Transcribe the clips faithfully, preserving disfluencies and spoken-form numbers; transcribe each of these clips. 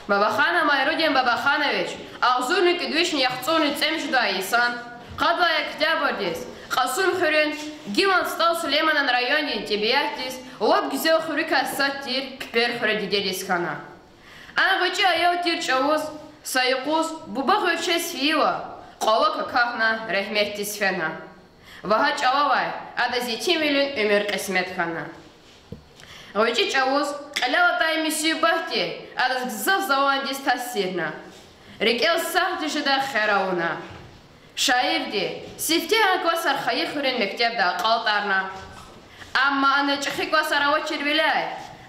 Бабаханов Майрудин Бабаханович агъзурни кӀуьд вишни яхцӀурни цӀемуьжуьд лагьай йисан къад лагьай октябрдиз Кьасумхуьруьн гиман СтӀал Сулейманан райондин тӀебиатдиз лап гуьзел хуьруькай сад тир Кпер хуьре дидедиз хьана. А гъвечӀи аял тир чӀавуз са юкъуз буба гъуьрчез фейила, кьвалак акахьна, регьметдиз фена. Ва гьа чӀалавай адаз етимвилин уьмуьр кьисмет хьана. ГъвечӀи чӀавуз кьилел атай мусибатди адаз гзаф заландиз таъсирна. РикӀел сагъди жедай хер авуна. Шаирди сифтегьан классар Хайи хуьруьн мектебда акьалтӀарна. Амма ана чӀехи классар авачирвиляй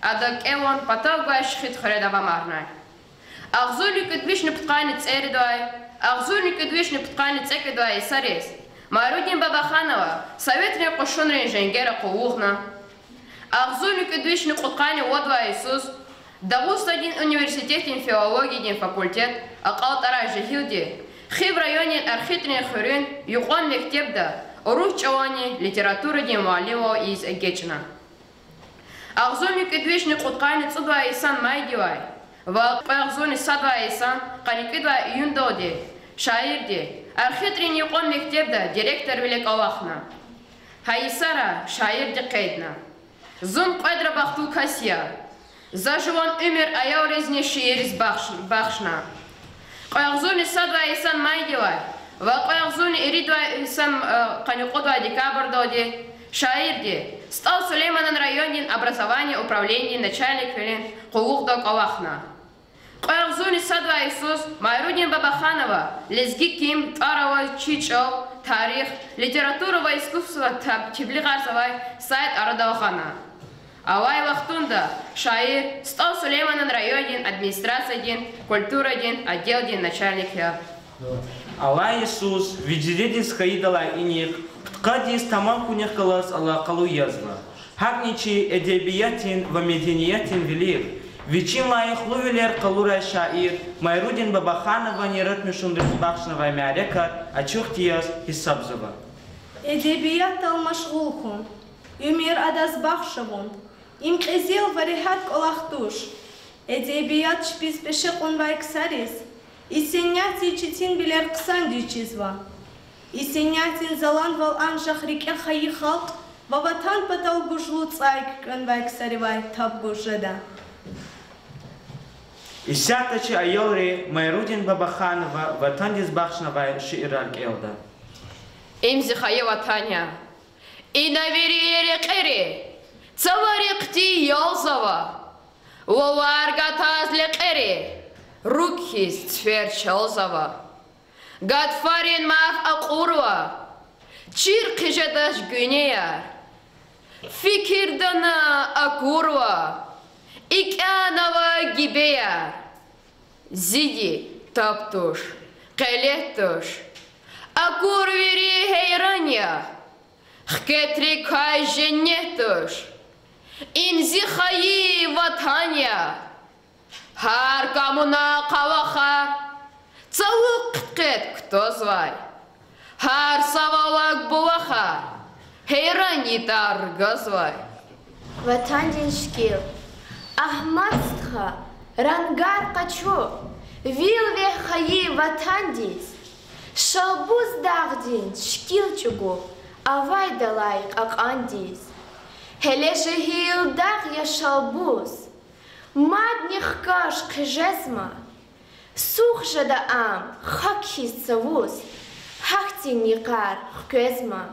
ада кӀелун патав гвай Шихид хуьре давамарнай. Агъзурни кӀуьд вишни пудкъанни цӀеридавай, агъзурни кӀуьд вишни пудкъанни цӀекӀуьдавай йисариз Майрудин Бабаханова советрин кьушунрин женгера къуллугъна. Агъзурни кӀуьд вишни кьудкъанни вад лагьай йисуз Дагъустандин университетдин филологиядин факультет акьалтӀарай жегьилди Хив райондин Архитрин хуьруьн юкьван мектебда урус чӀаланни литературадин муаллимвал ийиз эгечӀна. Агъзурни кӀуьд вишни кьудкъанни цӀудавай йисан майдилай ва кьве агъзурни садвай йисан къанни кӀуьдвай июндалди шаирди Архитрин юкьван мектебда директорвиле кӀвалахна. Гьа йисара шаирди къейдна: Зун кьведра бахтлу кас я. За жуван уьмуьр аялризни шиирриз бахш-, бахшна. Кьве агъзурни садвай йисан майдилай ва кьве агъзурни иридвай йисан, э, къанни кьудвай декабрдалди шаирди СтӀал Сулейманан райондин образование управленидин начальниквилин къуллугъда кӀвалахна. Кьве агъзурни садвай йисуз Майрудин Бабаханова лезги ким, тӀвар алай чи чӀал, тарих, литература ва искусство теб-, теблигъарзавай сайт арадал гъана. Алай вахтунда шаир СтӀал Сулейманан райондин администрациядин культурадин отделдин начальник я. Алай йисуз ви дидедиз хьайидалай инихъ пудкъадиз тамам хьунихъ галаз алакъалу язва. ГьакӀни чи эдебиятдин ва медениятдин вилик вичин лайихлувилер къалурай шаир Майрудин Бабаханован яратмишунриз бахшнавай мярекат ачух тийиз гьисабзава. Эдебиятдал машгъул хьун, уьмуьр адаз бахш авун— им кьезил ва регьят кӀвалах туш. Эдебият чпиз пеше кьунвай ксариз и сенятдин четинвилер хъсандиз чизва. И сенятдин заланвал анжах рикӀе хайи халкь ва Ватан патал гужлу цӀай куькӀвенвай ксаривай таб гуз жеда. Исятда чи аялри Майрудин Бабаханова Ватандиз бахшнавай шиирар кӀелда. Им зи хайи Ватан я. Ина вири рекьери цавари хъуьтуьл ялзава, лувар гатаз лекьери руг хьиз цифер чалзава. Гатфарин марф акьурла, чир хъижедач гуьнеяр, фикирдана акурла, икӀянава гибеяр. Зиди таб туш, къелет туш, акур вири гьейран я, хкетрикай женнет туш. Им зи хайи Ватан я, гьар камуна къавахар цавукь хъиткъвед кутазвай, гьар са валак булахар гьейран ятар ргазвай. Ватандин шикил. Агьмад стха, рангар къачу, вил вегь хайи Ватандиз. Шалбуз дагъдин шикил чӀугу авайдалай кьакьандиз. Гьеле жегьил дагъ я Шалбуз, мадни хкаж хъижезма. Сух жеда ам хак хьиз цавуз, гьахьтин йикъар хквезма.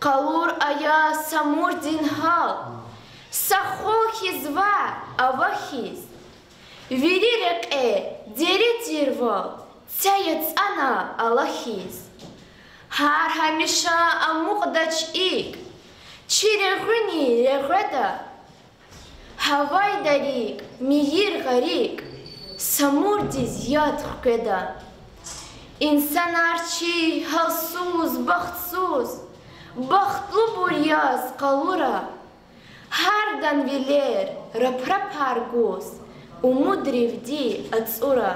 Къалур ая Самурдин гьал, са хвал хьиз ваъ, ава хьиз. Вири рекье дере тирвал цяй ацӀана ала хьиз. Гьар гьамиша амукьдач икӀ, чи регъуьни регъведа. Гьавайда рикӀ, мийир гъарикӀ, Самурдиз яд хкведа. Инсанар чи гьалсуз, бахтсуз, бахтлубур яз къалура. Гьардан вилер рапрапар гуз, умудривди ацӀура.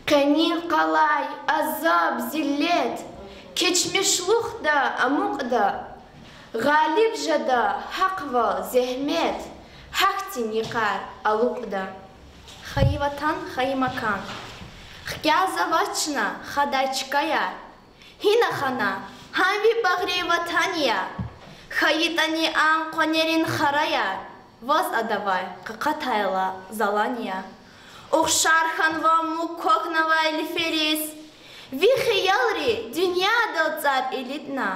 Къенин къалай азаб-зиллет кечмишлухда амукьда, гъалиб жеда гьахъвал, зегьмет гьахьтин йикъар алукьда. Хайи ватан, хайи макан. Хкязавач чна хадай чкаяр. Гьина хана, гьам ви багъри ватан я. ХьайитӀани ам къванерин хараяр, ваз адавай къакъатайла залан я. Ухшар хьанва муг квахьнавай лифериз, ви хиялри дуьньядал цӀар илитӀна.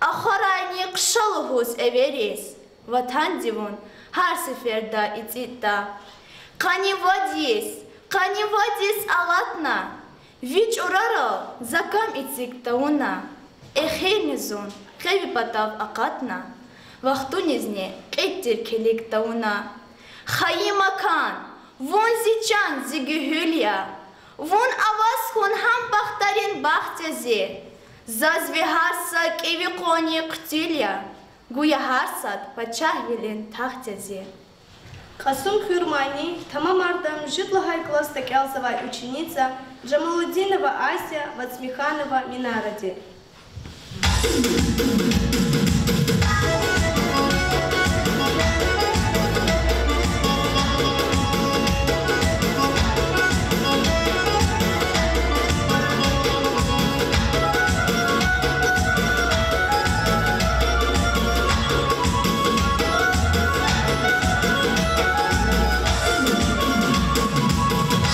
Ахварайни хъша лугьуз эвериз, ватанди вун гьар сеферда ицӀитӀда. Къанни вад йис, къанни вад йис алатна, ви чӀурарал за кам эциг тавуна. Эхирни зун къе ви патав акъатна, вахтунизни кьит тир килиг тавуна. Хайи макан, вун зи чан, зи гуьгьуьл я. Вун аваз хьун гьам бахтарин бахт я зи. Заз ви гьар са кӀеви къванни хъуьтуьл я. Гуя гьар сад пачагьвилин тахт я зи. Кьасумхуьр мани тамамарда муьжуьд лагьай классда кӀелзавай ученица Джамалудинова Ася ва Цмиханова Минаради.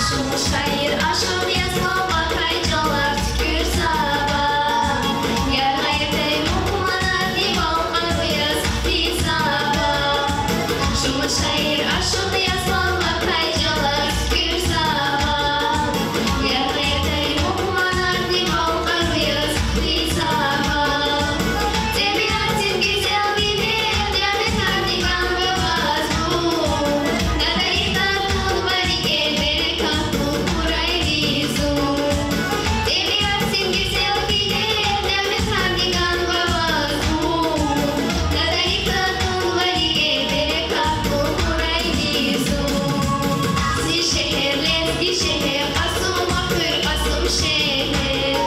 Шумуд шаир ашукь яз, валлагь, хьайи чӀалар туькӀуьрзава. Яргъай тир мугьманарни вал къару яз физава. Шумуд шаир ашукь яз, валлагь, хьайи чӀалар туькӀуьрзава. Яргъай тир мугьманарни вал къару яз физава. ТӀебиатдин гуьзел вилер, няметарни ганва ваз вун. Гадарихъ татун ва рикӀер берекатлу хьурай ви зун. ТӀебиатдин гуьзел вилер, няметарни ганва ваз вун. Гадарихъ татун ва рикӀер берекатлу хьурай ви зун. Зи шегьер лезги шегьер, Кьасумхуьр, Кьасумшегьер.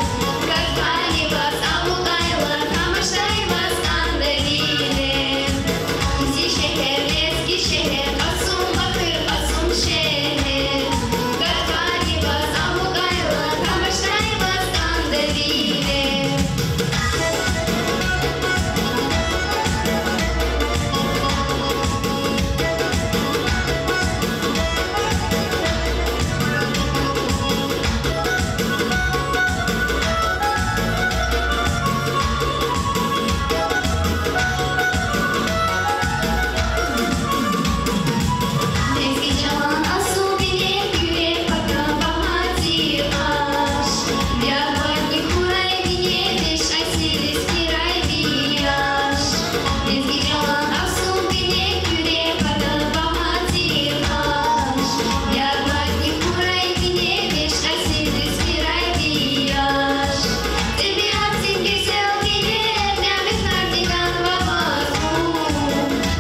Гатфари ваз алукӀайла, тамашдай ваз кӀанда вилер. Зи шегьер лезги шегьер, Кьасумхуьр, Кьасумшегьер. Гатфари ваз алукӀайла, тамашдай ваз кӀанда вилер. Лезги чӀалан асул винел куьрек патав багьа тир кьаш. Ягъ ватни хьурай винел веш, асилриз кирай ви яш. Лезги чӀалан асул винел куьрек патав багьа тир кьаш. Ягъ ватни хьурай винел веш, асилриз кирай ви яш. ТӀебиатдин гуьзел вилер, няметарни ганва ваз вун.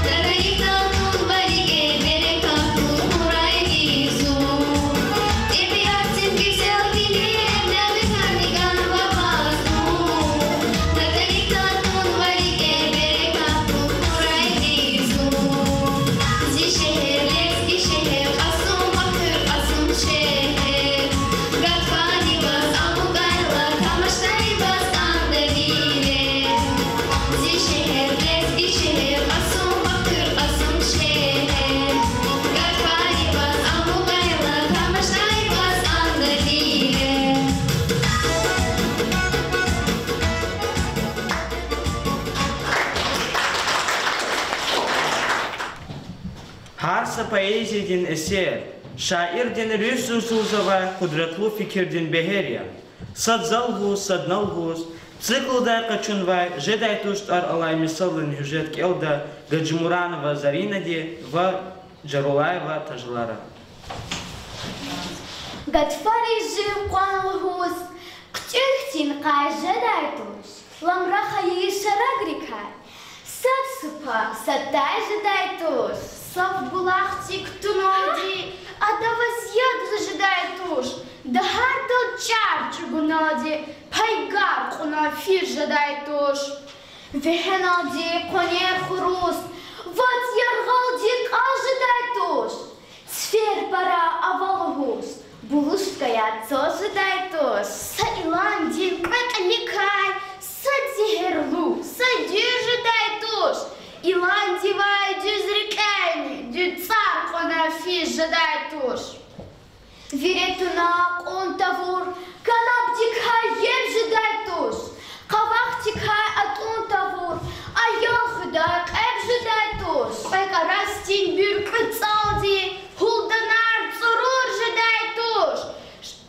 Гадарихъ татун ва рикӀер берекатлу хьурай ви зун. ТӀебиатдин гуьзел вилер, няметарни ганва ваз вун. Гадарихъ татун ва рикӀер берекатлу хьурай ви зун. Зи шегьер лезги шегьер, Кьасумхуьр, Кьасумшегьер. Гатфари ваз алукӀайла, тамашдай ваз кӀанда вилер. Зи шегьер лезги шегьер, Кьасумхуьр, Кьасумшегьер. Гатфари ваз алукӀайла, тамашдай ваз кӀанда вилер. Гьар са поэзиядин эсер шаирдин руьгь зурзурзавай къудратлу фикирдин бегьер я. Сад за лугьуз, сад на лугьуз, циклдай къачунвай Жедай туш тӀвар алай мисалрин гьуьжет кӀелда Гаджимуранова Заринади ва Жарулаева Тажлара. Гатфариз жив къван лугьуз, хъуьтӀуьл хьтин къай жедай туш, ламра хайи шарагрикай. Сад супа сатай жедай туш, саф булахди кутуналди, адавай зиядра жедай туш, дагъардал чар чӀугуналди, пайгар кьуна фир жедай туш. Вегьеналди къванер хуруз, вацӀ яргъалди кӀал жедай туш. Цифер пара ава Булушкаяр цаз жедай туш, са иландин кьве кьиликай са зегьерлу, са дуьз жедай туш. Иландивай дуьз рекьени дуьцӀар кьванар физ жедай туш. Вире туна кьун тавур канабдикай еб жедай туш. Къавахдикай атӀун тавур аял хуьдай кьеб жедай туш. Кьве кӀарасдин буьркьуь цӀалди гьулданар цӀурур жедай туш.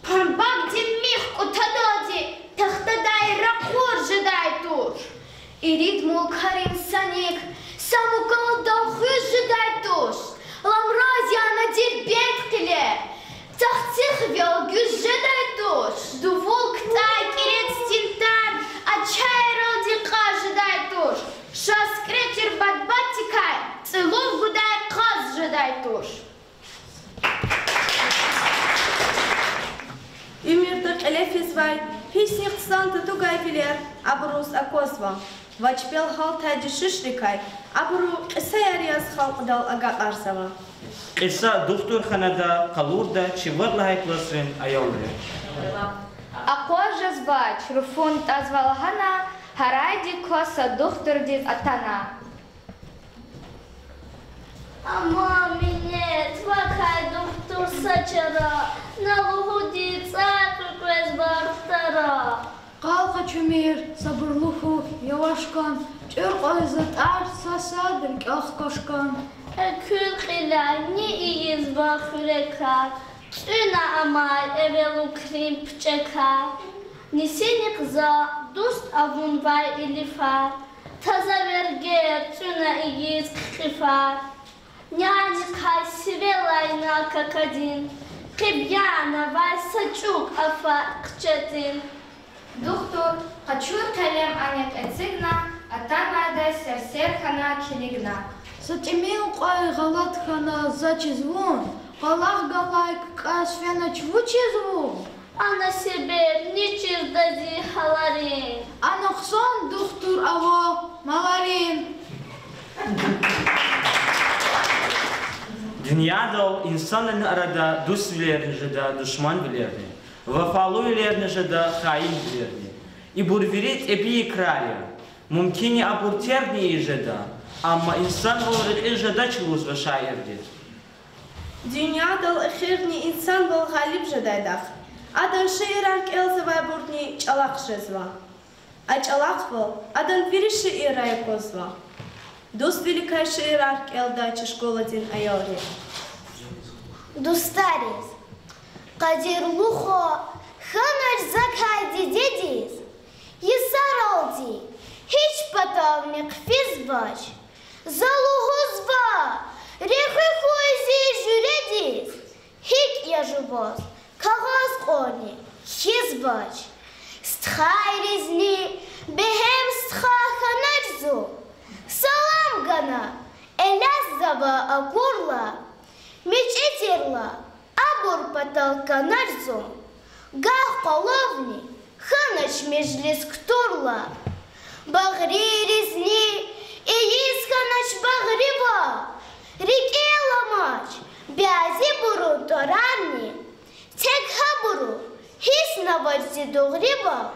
Памбагдин мих кӀутадалди тахтадай ракъур жедай туш. Ирид мулкарин саник са мукалдал хуьз жедай туш. Ламраз яна Дербент кьиле, цахци хивел гуьз жедай туш. Дувул ктӀай кӀирецдин тар а чайралди кьаз жедай туш. Шаз кӀре тир бадбаддикай цӀилув гудай къаз жедай туш. Уьмуьрда кьиле физвай, гьиссни хъсан татугайвилер абуруз аквазва. Вач пел гьалтай дуьшуьшрикай абуру кьисаяр яз халкьдал агакьарзава. Кьиса духтурханада къалурда чи вад лагьай классрин аялри. Акъваз жезвач, руфун тӀазва лагьана, гьарайди кваз са духтурдиз атана. Аман минет, вакай духтур са чара, на лугьуди цӀай кьвекьвез бахтара. Къал къачумир, сабурлу хьухь, яваш кан, тӀуьр кьван затӀар са-сад рикӀел хкаж кан. Экуьн кьиляй ни ийизва хуьрекар, цӀуьна амай эвелукрин пичӀекар. Нисинихъ за дуст авунвай илифар, таза вергер цӀуьна ийиз хъикьифар. Нянихъай сивелай на какадин, хъибяна авай са чӀук афар хъчетӀин. Духтур къачур къелем анихъ эцигна, атанвайдаз серсер хьана килигна. Са тӀимил кьвай гъалатӀ хьана за чиз вун, къвалахъ галай ккӀаз фенач вучиз вун? Ана себеб ни чирда зи гьаларин? Ана хъсан духтур ава маларин. Дуьньядал инсанрин арада дуствилерни жеда душманвилерни, вафалувилерни жеда хаинвилерни. Ибур вири тӀебии крар я. Мумкин я, абур терг ийиз жеда, амма инсанвал рекьиз жедач лугьузва шаирди. Дуьньядал эхирни инсанвал гъалиб жедайдахъ, адан шиирар кӀелзавайбурни чӀалахъ жезва. А чӀалахъвал адан вири шииррай аквазва. Дуствиликай шиирар кӀелда чи школадин аялри. Дустариз. Къадирлу хва, хьанач закай дидедиз, йисаралди гьич патални хъфизвач. За лугьузва, рехи хьуй зи жуьредиз, гьикӀ я жуваз кагъаз кьванни кхьизвач. Стхайризни бегьем стха хьанач зун, салам гана, элязава акурла, мичӀи тирла, абур патал канач зун, гагь къвалавни хьанач межлис кутурла. Багърийризни ийиз хьанач багъривал, рикӀел амач бязибурун тӀварарни. Тек гьабуруз гьиснавач зи дугърибал,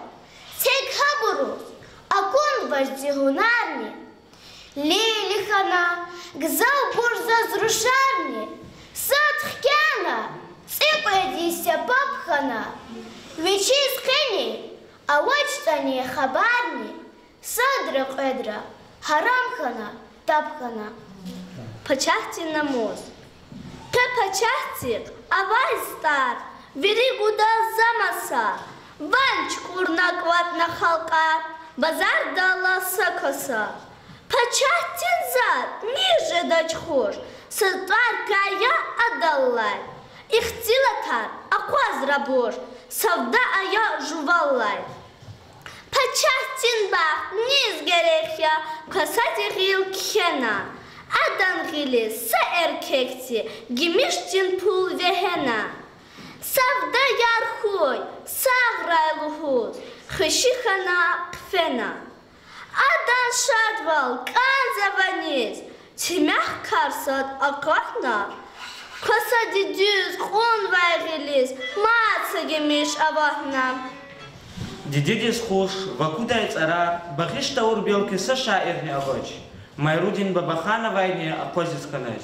тек гьабуруз акунвач зи гьунарни. Лили хьана гзафбур заз рушарни, сад хкяна цӀикьвед йис себеб хьана, вичиз къени авачтӀани хабарни, садра кьведра гьарам хьана, таб хьана. Пачагьдин намус. Къе пачагьдихъ авай СтӀар, вири гуда за маса, ван чукӀурна кӀватӀна халкьар, базардал ала са каса. Пачагьдин затӀ низ жедач хуш, са тӀваркай я адаллай, ихтилатар акъвазрабуш, савда ая жуваллай. Пачагьдин бахт низ герек я, касади гъил кхьена, адан гъилиз са эркекди гимишдин пул вегьена. Савдаяр хьуй, сагърай лугьуз, хвеши хьана хъфена. Адан шадвал кӀанзава низ, чи мягькар сад акъатна, касади дуьз кьунвай гъил Диде-бубайриз мад са гимиш аватна. Дидедиз хуш ва кудай цӀарар багъиш тавур белки са шаирни авач, Майрудин Бабахановайни акъвазиз хьанач.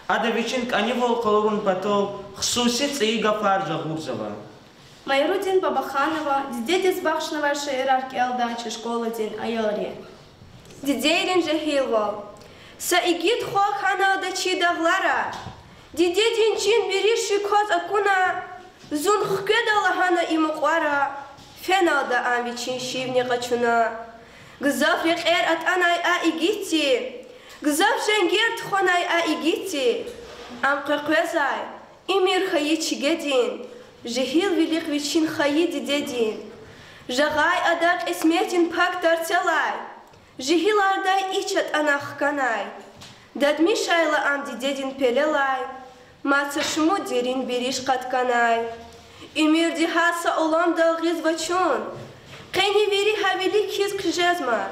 Ада вичин кӀанивал къалурун патал хсуси цӀийи гафар жагъурзава. Майрудин Бабаханова дидедиз бахшнавай шиирар кӀелда чи школадин аялри. Дидейрин жегьилвал. Са игит хва хьаналда чи дагълара, дидедин чин вири ши кваз акуна, зун хкведа лагьана и мукьвара, феналда ам вичин шивни къачуна. Гзаф рекьер атӀанай а игитди, гзаф женгер тухванай а игитди, ам къекъвезай, уьмуьр хьайи чигедин, жегьилвилихъ вичин хайи дидедин. Жагъай ада кьисметдин пак тарцелай, жегьилардай ич атӀана хканай. Дадмишайла ам дидедин пелелай, мад са шумуд дерин бериш къатканай. Уьмуьрди гьар са уламдал гъизва чун, къени вири гьавилик хьиз хъжезма.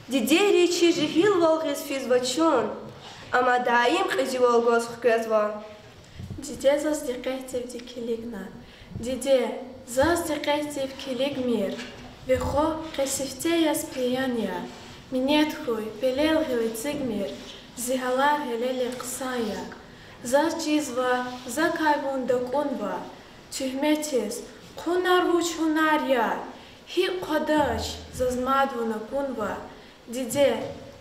Дидейри чи жегьилвал гъиз физва чун, амма даим кьуьзуьвал гваз хквезва. Диде, заз дикъетдивди килигна. Диде, заз дикъетдив килигмир. Ви хва къе сифте яз пиян я. Минет хьуй, пелел гъил эцигмир, зи гьалар гьелелиг хъсан я. Заз чизва, закай вун дакӀунва, туьгьметиз, хъунар вуч гьунар я, гьикӀ хъвадач, заз мад вун акунва. Диде,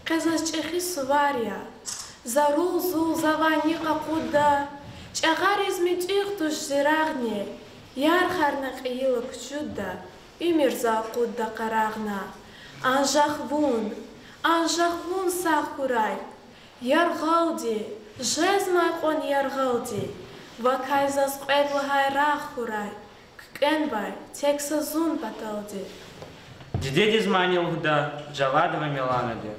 къе заз чӀехи сувар я. Зарул-зул завай ни къакъудда, чӀагъариз муьтӀуьгъ туш зи рагъни, ярхарна кьейила кучудда, уьмуьр за акъудда къарагъна. Анжах вун, анжах вун сагъ хьурай, яргъалди, жезмай кьван яргъалди, вакай заз кьвед лагьай рагъ хьурай, куькӀвенвай тек са зун паталди. Дидедиз мани лугьуда Жаладова Миланади.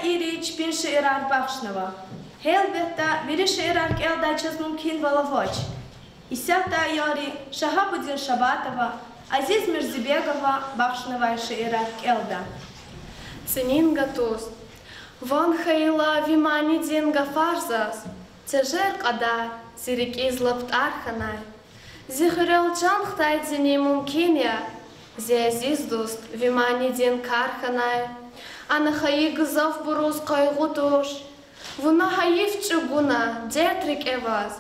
Аялри чпин шиирар бахшнава. Гьелбетда, вири шиирар кӀелдай чаз мумкинвал авач. Исятда аялри Шагьабудин Шабатова, Азиз Мирзибегова бахшнавай шиирар кӀелда. ЦӀинин гатуз. Ван хьайила ви манидин гафар заз, тежер кьадар зи рикӀиз лап тӀар хьанай. Зи хуьрел чан хтайдини мумкин я, зи азиз дуст, ви манидин кар хьанай. Ана хайи гзафбуруз къайгъу туш, вуна гьайиф чӀугуна дерт рикӀе ваз.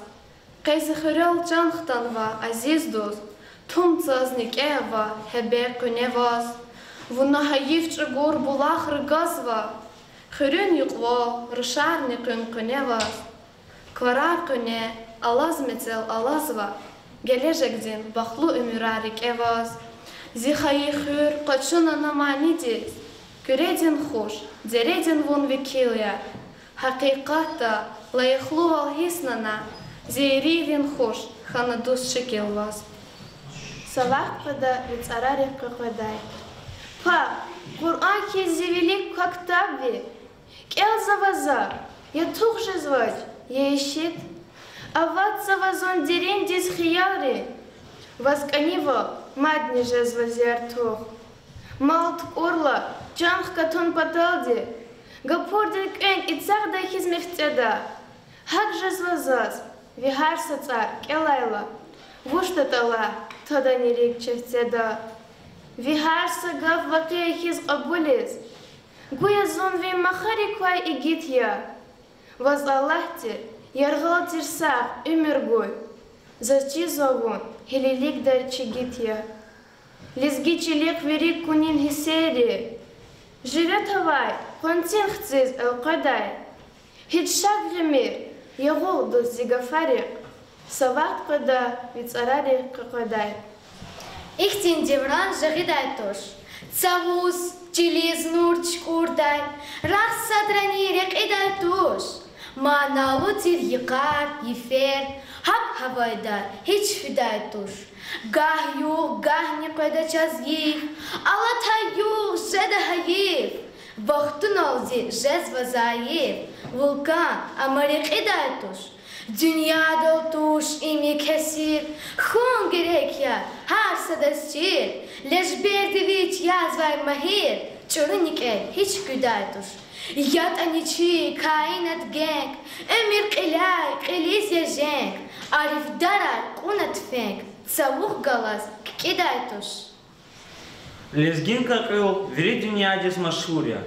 Къе зи хуьрел чан хтанва, азиз дуст, тум цаз никӀе ава, гьебе къуьне ваз. Вуна гьайиф чӀугур булах ргазва, хуьруьн юкьвал рушарни къуьн-къуьне ваз. Кварар къуьне, алаз мецел алазва, гележегдин бахтлу уьмуьрар рикӀе ваз. Зи хайи хуьр къачуна на манидиз, Куьредин хуш, дередин вун векил я. Гьакъикъатда, лайихлувал гьиссна на, зи ерийрин хуш хьана дуст шикил ваз. Са вахт къведа ви цӀарарихъ къекъведай. Пак, Къуръан хьиз зи вилик квай ктаб ви, кӀелзава за, я тух жезвач, я ишит. Аватзава зун дериндиз хиялри, ваз кӀанивал мадни жезва зи артух. Мал тукӀурла, чан хкатун паталди, гапурдин кӀвенкӀ ицагъдай хьиз мефтӀеда. ГьакӀ жезва заз, ви гьар са цӀар кӀелайла, вучдатӀа лагь, тадани рикӀ чевцеда. Ви гьар са гаф вакъиа хьиз кьабулиз, гуя зун ви махари квай игит я. Ваз Аллагьди яргъал тир сагъ уьмуьр гуй, заз чизва вун гьелелигдай чигит я. Лезги чилихъ вири кунин гьиссерри, живет авай къванцин хциз элкъведай. Гьич шак гъимир, ягъул дуст, зи гафарихъ са вахт къведа ви цӀарарихъ къекъведай. Ихьтин девран жагъидай туш, цавуз чилиз нур чукӀурдай, рагъ садрани рекьидай туш. Маналу тир йикъар, йифер гьакӀ гьавайда гьич фидай туш. Гагь югъ, гагьни къведа чаз йиф, алатай югъ жеда гьайиф. Вахтуналди жезва зайиф, вулкан, амма рекьидай туш. Дуьньядал туш им кесир, хьун герек я гьар садаз чир. Лежберди вич язвай магьир, чӀуру никӀер гьич куьдай туш. ЯтӀани чи каинат генг, уьмуьр кьиляй кьилиз я женг, арифдарар кьуна туфенг, цавух галаз кикӀидай туш. Лезгинка кьуьл вири дуьньядиз машгьур я.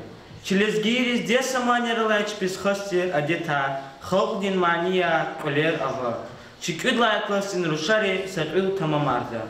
Чи лезгийриз десаманералай чпиз хас тир адетар, халкьдин манияр, кьуьлер ава. Чи кӀуьд лагьай классдин рушари са кьуьл тамамарда.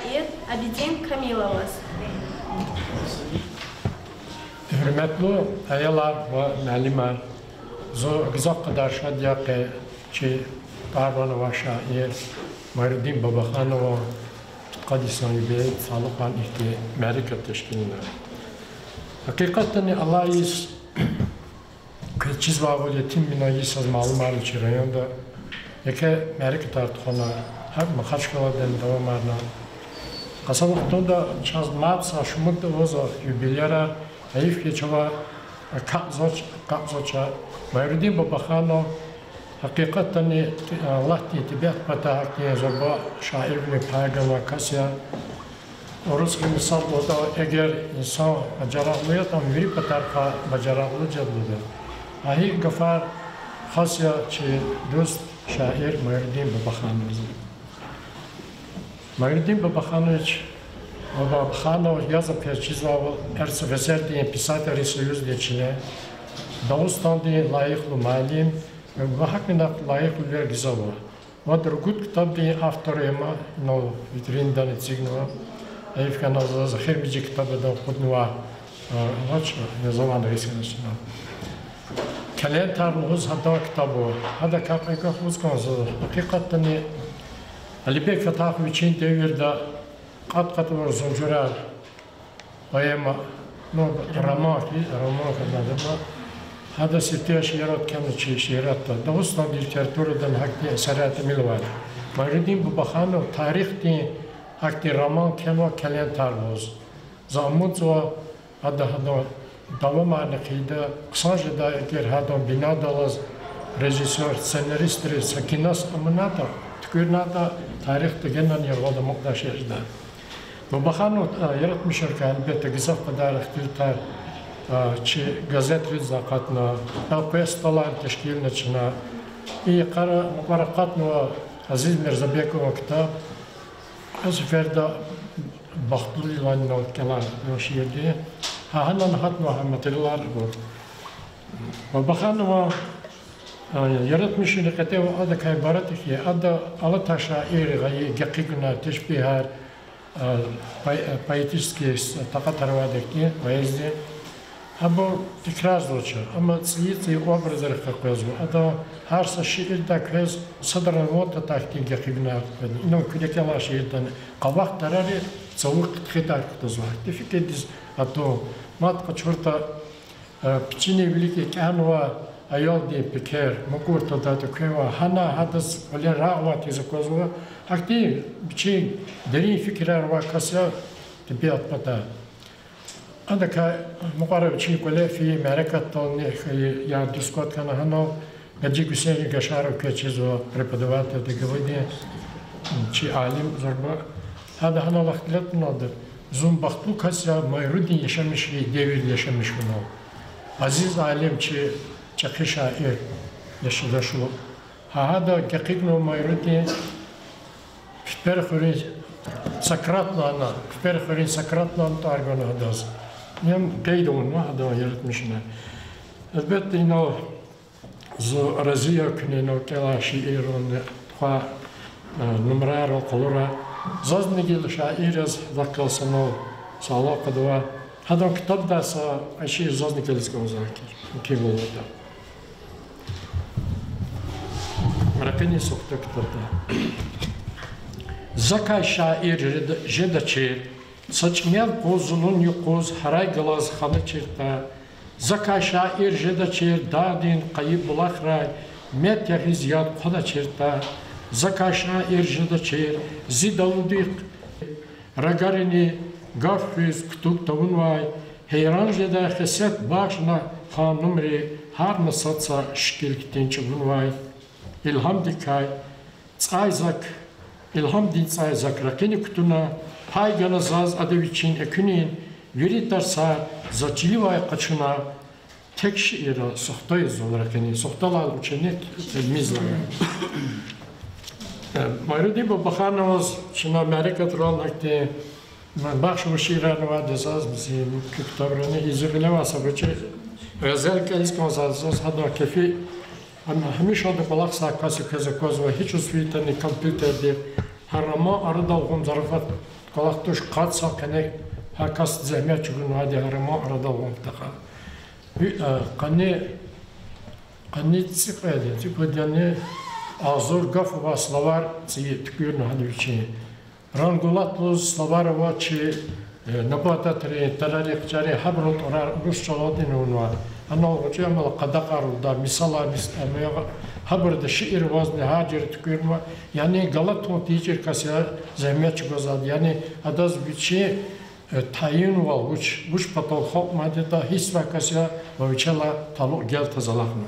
Абидин Камиловаз. Гьуьрметлу аялар ва муаллимар, зун гзаф кьадар шад я къе чи тӀвар-ван авай шаир Майрудин Бабаханован пудкъад йисан юбилейдиз талукьарнавай ихьтин мярекат тешкилна. Гьакъикъатдани алай йис квез чизвайвал, Етим Минаис, заз малумарна, чи районда еке мярекатар тухвана, гьакӀ Махачкъаладани давамарна. Къе са вахтунда чаз мад са шумудда авазва юбилярар, гьайиф хьи чавай акъатзавач, акъатзавач. Майрудин Бабаханов гьакъикъатдани Аллагьдин тӀебиат патай гьахьтин зурба шаирвилин пай ганвай кас я. Урусри мисал гуда, эгер инсан бажарагълу ятӀа, ам вири патарихъай бажарагълу жеда лугьуда. Гьа икӀ гафар хас я чи дуст шаир Майрудин Бабахановаз. Майрудин Бабаханович, Бабаханов я, за квез чизвайвал, РСФСР-дин писателрин союздин член, Дагъустандин лайихлу муаллим ва гьакӀни лайихлу вилер гзаф ава. Вад-ругуд ктабдин автор я ам, инал витринадани эцигнава. Гьайиф хьана, заз эхиримжи ктаб адан акъуднавай, а, авач, я заван риск яна чна. Келентар лугьуз гьадан ктаб ава. Гьадакай кьве гаф лугьуз кӀанзава. Гьакъикъатдани Алибек Фатахов вичин девирда кьат-кьатӀ авур Зунжурар поэма, ну, роман хьи, роман хьана дада. Гьада сифте шиират кхьена чи шииратда, Дагъустандин литературадани гьахьтин эсерар тӀимил авайди. Майрудин Бабаханов тарихдин гьахьтин роман кхьенва Келентар лугьуз. За амукьзава, ада гьадан давамарни хъийида, хъсан жеда, эгер гьадан бинедаллаз режиссёр, сценаристри са кино амунатӀа, туькӀуьрнатӀа, тарихда генани яргъал амукьдай шей жеда. Бабаханов, а, яратмишунрикай гьелбетда гзаф кьадар ихтилатар, а, чи газетризни акъатна, элкъвесталарни тешкилна чна. И йикъара мукьвара акъатнава Азиз Мирзабекован ктаб, кьве сеферда Бахтлу йилан инал кӀелна шиирди. Гьа гьанани гьатнава гьа материалар абур. Бабаханова, а, яратмишунрин кьетӀен ва адакай ибарат я хьи, ада алатай шаиррин гъайи гекъигунар, тешпигьар, а, по-, а, поэтический с-, такьатар авайди хьи, поэзия. Гьабур тикрарзавач, амма цӀийи-цӀийи образрихъ къекъвезва. Ада гьар са шиирдай квез садрани ван патай хьтин гекъигунар къведна. Инал куьне кӀелай шиирдани къавах тарари цавукай хъидай кутазва. Гьахьтин фикирдиз атун, мад къачуртӀа, э, пичини вилик экӀянавай аялдин пекер, мукьур тадатӀа квевай, гьана гьадаз кӀвале рагъ авай хьиз аквазва. Гьахьтин вичин дерин фикирар авай кас я тӀебиат патай. Адакай мукьвара вичин кӀвале фейи мярекатдални хьайи яр-дуст кӀватӀ хьана гьанал, Гьажи Гуьсейн Гашаров квез чизва, преподаватель ДГУ-дин, чи алим зурба. Гьада гьанал ихтилат авуналди, зун бахтлу кас я, Майрудин яшамиш хьайи девирда яшамиш хьунал. Азиз алим, чи чӀехи шаир, яш-, яшлу. Гьа гьада гекъигнава Майрудин, Пипер хуьруьн Сократ лагьана, Пипер хуьруьн Сократ лагьана тӀвар гана гьадаз. Им къейд авунва гьадан яратмишунар. Гьелбетда, инал зун рази я куьне инал кӀелай шииррални тухвай, э, нумрайрал къалурай. Зазни гила шаир яз вакал санал са алакъада ава. Гьадан ктабдай са шиир зазни кӀелиз кӀанзавай хьи, мумкинвал авуртӀа. Ракъини сухта ктабда. Закай шаир жеда-, жедачир, са чӀимел къуз зулун юкъуз гьарай галаз ханачиртӀа, закай шаир жедачир, дагъдин къайи булахрай мет ягъиз яд хъваначиртӀа, закай шаир жедачир, зи далудихъ рагарини гаф хуьз кутуг тавунвай, гьейран жедай хесет бахшна ханумри, гьар на сад са шикил хьтин чӀугунвай. Илгьамдикай цӀай зак, илгьамдин цӀай зак ракъини кутуна, пай гана заз ада вичин экуьнин вири тарсар, за чиливай къачуна, тек шиирра сухта я зун ракъини, сухталай ученик, тилмиз лагьана. Майрудин Бабахановаз чна мярекатрални ахьтин бахш авур шиирарни авайди я заз, зи муькуь ктабрани, и зи гъиле авай са гъвечӀи гъезел кӀелиз кӀанзава заз, гьадан кефи, гьам-, гьамишанда кӀвалахзавай кас я, квез аквазва, гьич узфин ятӀани компьютердихъ гьа роман арадал гъун зарафат Кӏвалах туш, къад са къене гьа кас зегьмет чӏугунвайди гьа роман арадал гъун патахъай. Къанни, къанни цӏикьвед, цӏикьвед яни агъзур гаф ва словарь цӏийи туькӏуьрна гьада вичин. Рангулат лугьуз словарь ава чи, набататрин, тарарихъ чарин, гьабурун тӏварар урус чӏалалди авунва. Анал гъвечӏи амал къадагъа лугьуда, мисалар, мис-, гьабурда шиир авазни гьар жуьре туькӏуьрнава. Яни галатун тийижир кас я, зегьмет чӏугвазвайди, яни адаз вичин тайинвал, вуч, вуч патал халкь мад ятӏа гьиссзавай кас я ва вичелай талукь гел таз алахъна.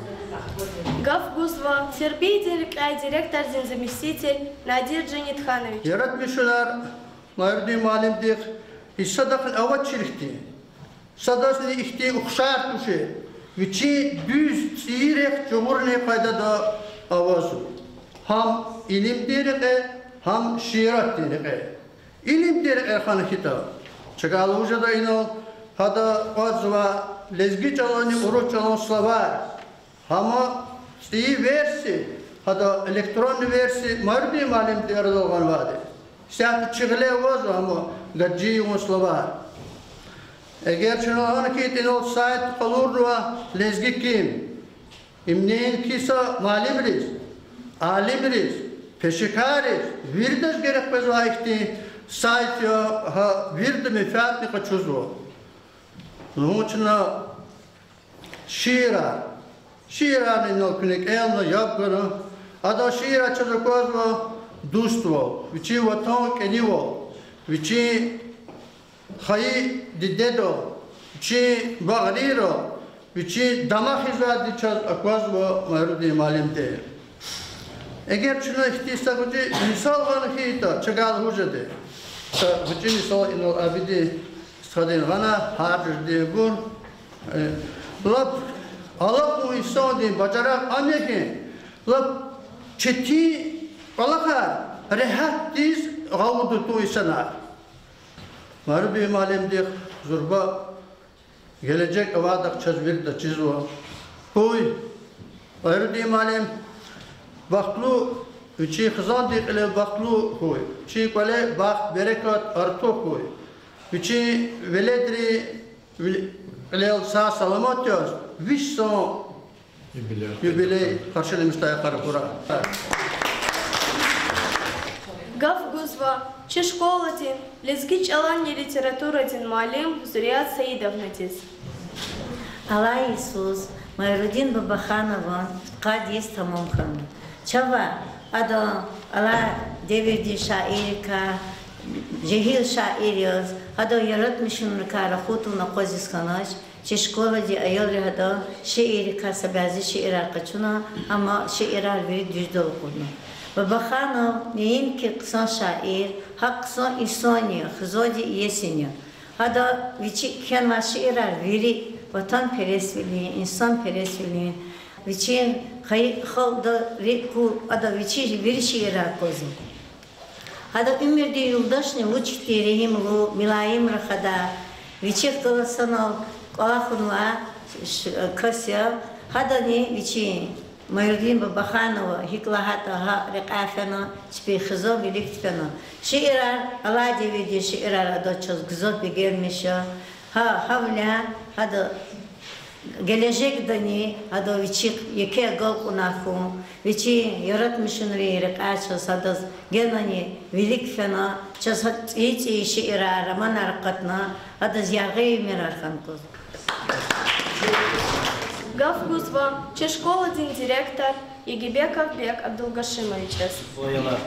Гаф гузва тербиядин рекьяй директордин заместитель Надир Жанитханович. Яратмишунар Майрудин муаллимдихъ гьич садахъни авачир хьтин, садазни ихьтин ухшар тушир, вичин дуьз цӏийи рехъ жагъурунин къайдада авазва. Гьам илимдин рекье, гьам шииратдин рекье. Илимдин рекье хьана хьайитӏа, чавай лугьуз жеда инал, гьада аквазва лезги чӏаланни урус чӏалан словарь. Гьам цӏийи версия, гьада электронный версия Майрудин муаллимди арадал гъанвайди. Исятда чи гъиле авазва гьам гаджи югъун словарь. Эгер чна лагьана хьайитӏа, инал сайт къалурнава Лезги ким. Им неинки са муаллимриз, алимриз, пешекарриз, виридаз герек къвезвай ихьтин сайт я, гьа вирида менфятни къачузва. Лугьун чна шиирар. Шиирарни инал куьне кӏелна, яб гана. Адан шиирар чаз аквазва дуствал, вичин ватан кӏанивал, вичин хайи дидедал, вичин багърийрал, вичин дамахзавайди чаз аквазва Майрудин муаллимди. Эгер чна ихьтин са гъвечӏи мисал гъана хьайитӏа, чавай лугьуз жеда, са гъвечӏи мисал инал Абидин стхадин гъана, гьар жуьрединбур, лап алакьун инсандин бажарагъ ам я хьи, лап четин кӏвалахар регьятдиз гъавурда тун инсанар. Майрудин муаллимдихъ зурба гележег авайдахъ чаз вирида чизва. Къуй, Майрудин муаллим, бахтлу, вичин хизандин кьилел бахтлу хьуй, чи кӏвале бахт, берекат артух хьуй, вичин веледрин кьилел сагъ-саламат яз виш сан юбилей къаршиламишдай йикъара хьурай. Гаф гузва чи школадин лезги чӏаланни литературадин муаллим Зурият Саидовнадиз. Алай йисуз Майрудин Бабаханован къад йис тамам хьана. Чавай адан алай девирдин шаиррикай, жегьил шаир яз, гьадан яратмишунрикай рахуй тавуна акъвазиз хьанач, чи школадин аялри гьадан шииррикай са бязи шиирар къачуна, амма шиирар вири дуьждал акъудна. Бабаханов неинки хъсан шаир, гьакӏ хъсан инсан я, хизандин иесин я. Гьада вичи кхьенвай шиирар вири ватанпересвилин, инсанпересвилин, вичин хайи халкьдал рикӏ кутуна, ада вичи вири шиирар аквазва. Гьадан уьмуьрдин юлдашни вуч хьтин регьимлу, милаим рахадай, вичихъ галаз санал кӏвалахнавай кас я. Гьадани вичин, Майрудин Бабаханова, гьикӏ лагьайтӏа гьа рекьяй фена, чпин хизан виликди фена. Шиирар, алай девирдин шиирар ада чаз гзаф бегенмиш я. Гьа, гьавиляй гьада гележегдани гьада вичихъ еке агалкьунар хьун, вичин яратмишунрин рекьяй чаз гьадаз генани вилик фена, чаз гьа цӏийи-цӏийи шиирар, романар акъатна, гьадаз яргъи уьмуьрар хьана кӏанзава. Гаф гузва чи школадин директор Егибеков Бек Абдулгашимовичаз. Аялар,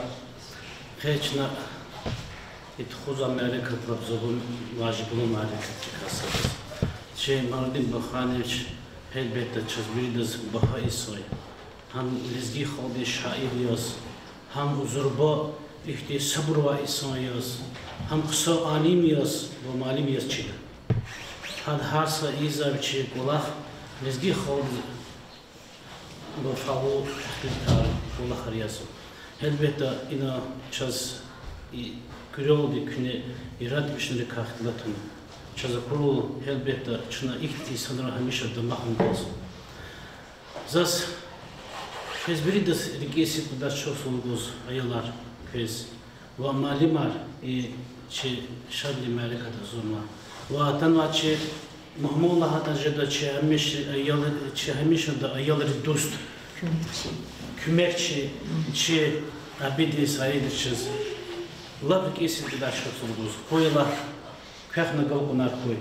къе чна и тухузвай мярекат лап зурба, важиблу мярекат я касабиз. Чи Майрудин Бабаханович, гьелбетда, чаз виридаз багьа инсан я. Гьам лезги халкьдин шаир яз, гьам зурба ихьтин сабур авай инсан яз, гьам хъсан алим яз ва муаллим яз чида. Гьада гьар са ийизвай вичин кӏвалах лезги халкьдиз вафалу тахкикар, кӏвалахар язва. Гьелбетда, ина чаз и куьрелди куьне яратмишунрикай ихтилат авуна. Чаз акурла, гьелбетда, чна ихьтин инсанрал гьамиша дамахна кӏанзава. Заз квез виридаз рикӏин сидкьидай чухсагъул гуз, аялар, квез. Ва муаллимар, и чи шадвилин мярекатда гьазурнава. Ва атанвай чи мугьманар лагьайтӀа жеда чи гьамиша аял-, чи гьамишанда аялрин дуст, куьмекчи, чи Абидин Саидовичаз лап рикӀин сидкьидай чухсагъул лугьуз. Къуй Аллагь, квехъ агалкьунар хьуй.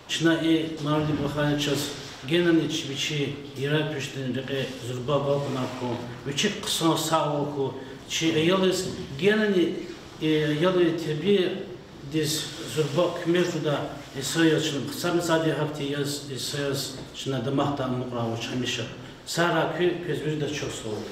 Чна и муаллимди вахана чаз генани чи вичин Яраб Куьчдин рекье зурба агалкьунар хьуй, вичик хъсан сагъвал хьуй, чи аялриз генани, э, аялрин тербиядиз зурба куьмек гудай инсан яз чна хъсан мисал я, гьахьтин яз, инсан яз чна дамахдай амукьрай вуч гьамиша. Сагърай куьн, квез вирида чухсагъул.